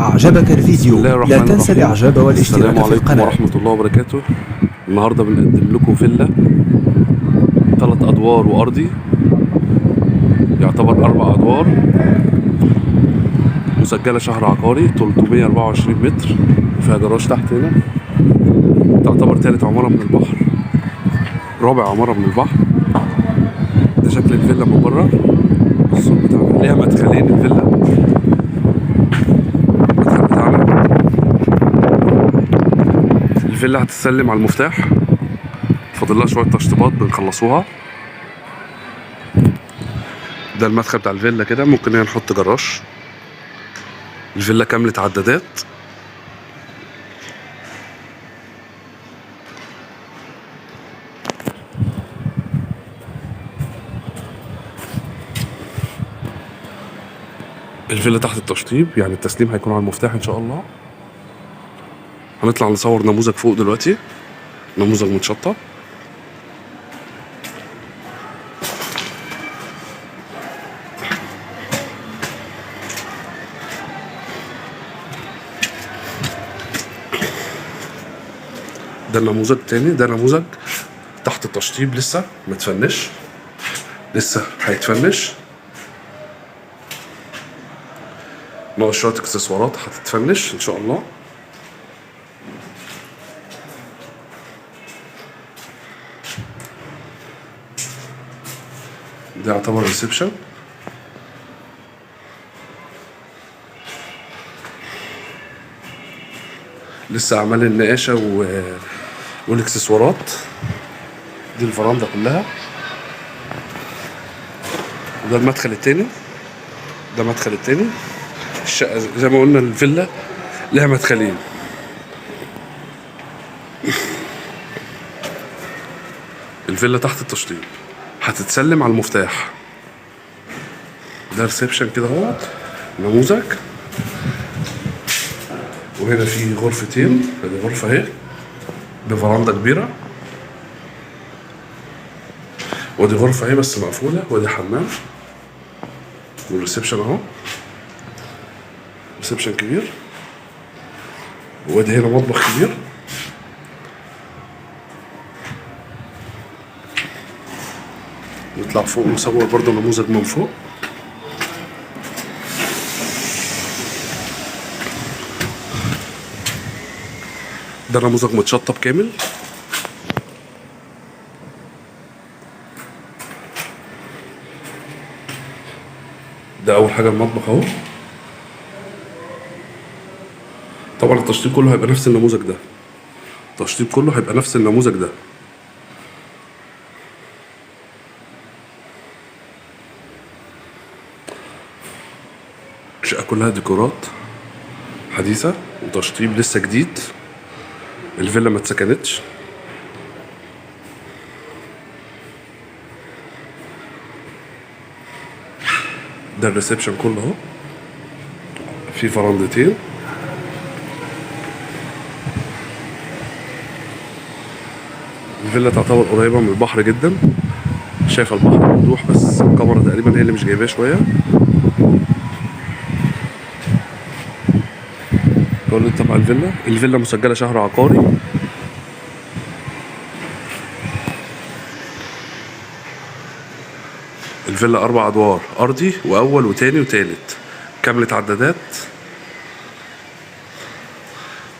أعجبك بسم الفيديو الله لا الرحمن تنسى الرحيم. الإعجاب السلام والاشتراك في عليكم القناة. ورحمة الله وبركاته. النهاردة بنقدم لكم فيلا 3 أدوار وأرضي، يعتبر 4 أدوار، مسجلة شهر عقاري 324 متر، فيها جراج تحت هنا. تعتبر تالت عمارة من البحر، رابع عمارة من البحر. ده شكل الفيلا من بره، السوق بتاعنا. ليها مدخلين الفيلا، المدخل بتاعنا. الفيلا هتسلم على المفتاح، فاضل لها شوية تشطيبات بنخلصوها. ده المدخل بتاع الفيلا كده، ممكن هنا نحط جراج. الفيلا كاملة عدادات. الفيلا تحت التشطيب، يعني التسليم هيكون على المفتاح ان شاء الله. هنطلع نصور نموذج فوق دلوقتي، نموذج متشطب. ده النموذج التاني، ده نموذج تحت التشطيب لسه ما اتفنش، لسه هيتفنش. ناقص شوية اكسسوارات هتتفنش ان شاء الله. ده يعتبر ريسبشن. لسه اعمال النقاشه والاكسسوارات. دي الفرنده كلها. وده المدخل التاني، ده المدخل التاني. الشقة زي ما قلنا الفيلا لها مدخلين. الفيلا تحت التشطيب، هتتسلم على المفتاح. ده ريسبشن كده اهوت، نموذج. وهنا في غرفتين، ادي غرفة اهي بفرنده كبيرة، وادي غرفة اهي بس مقفولة، وادي حمام وال reception اهو، reception كبير. وادي هنا مطبخ كبير. نطلع فوق نصور برضه نموذج من فوق. ده نموذج متشطب كامل. ده اول حاجة المطبخ اهو. طبعا التشطيب كله هيبقى نفس النموذج ده، التشطيب كله هيبقى نفس النموذج ده. الشقة كلها ديكورات حديثة وتشطيب لسه جديد. الفيلا ما اتسكنتش. ده الريسبشن كله اهو، في فرندتين. الفيلا تعتبر قريبة من البحر جدا، شايفة البحر بوضوح، بس الكاميرا تقريبا هي اللي مش جايباه شوية. كل تبع الفيلا. الفيلا مسجلة شهر عقاري. الفيلا 4 أدوار، أرضي وأول وتاني وتالت، كاملة عدادات،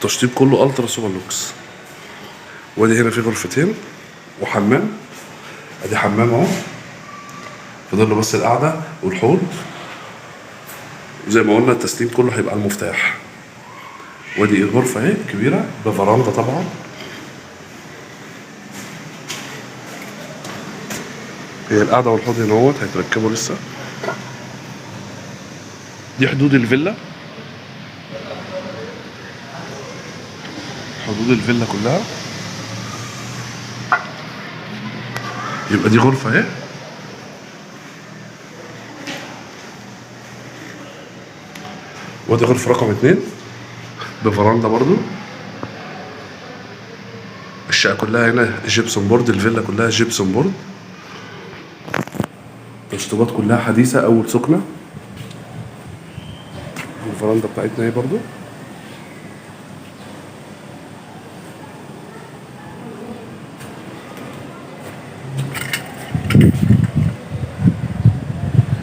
تشطيب كله ultra super lux. وادي هنا في غرفتين وحمام، ادي حمام اهو، فاضل له بس القعدة والحوض. وزي ما قلنا التسليم كله هيبقى المفتاح. وادي الغرفة اهي كبيرة بفرنده طبعا. هي القعدة والحوض هنا اهوت هيتركبوا لسه. دي حدود الفيلا، حدود الفيلا كلها. يبقى دي غرفة اهي، وادي غرفة رقم 2 بفرنده برضو. الشقة كلها هنا gypsum board، الفيلا كلها gypsum board، تشطيبات كلها حديثة، أول سكنة. الفرنده الفرندا بتاعتنا اهي برضو.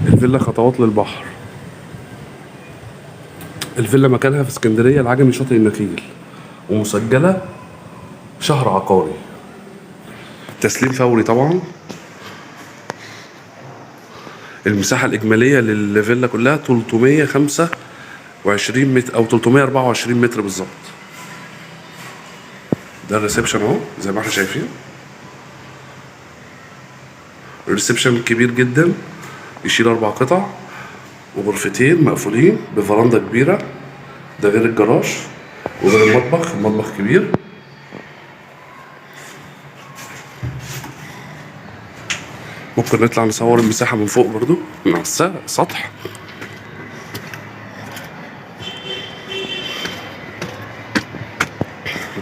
الفيلا خطوات للبحر. الفيلا مكانها في اسكندرية العجمي شاطئ النخيل، ومسجلة شهر عقاري، تسليم فوري طبعا. المساحة الإجمالية للفيلا كلها 325 متر أو 324 متر بالظبط. ده ال reception أهو زي ما احنا شايفين، ال reception كبير جدا، يشيل 4 قطع وغرفتين مقفولين بفرندة كبيرة. ده غير الجراج وغير المطبخ، المطبخ كبير. ممكن نطلع نصور المساحة من فوق برضو من على السطح.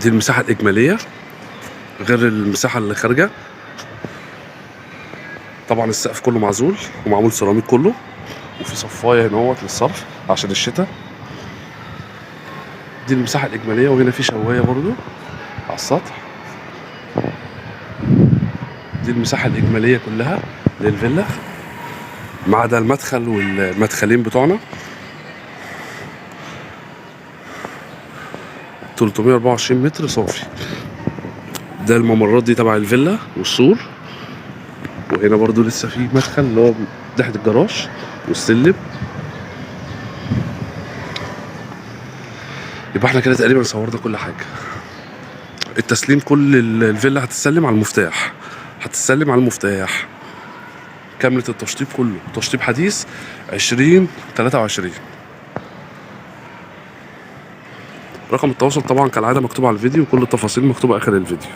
دي المساحة الإجمالية غير المساحة اللي خارجة. طبعا السقف كله معزول ومعمول سيراميك كله، وفي صفاية هنا اهوت للصرف عشان الشتاء. دي المساحة الإجمالية، وهنا في شواية برضو على السطح. دي المساحة الإجمالية كلها للفيلا، ما عدا المدخل والمدخلين بتوعنا. 324 متر صافي. ده الممرات دي تبع الفيلا والسور، وهنا برضو لسه في مدخل اللي هو ناحية الجراج والسلم. يبقى احنا كده تقريبا صورنا كل حاجة. التسليم كل الفيلا هتتسلم على المفتاح، هتتسلم على المفتاح. كاملة التشطيب كله، تشطيب حديث 2023. رقم التواصل طبعا كالعادة مكتوب على الفيديو، وكل التفاصيل مكتوبة آخر الفيديو.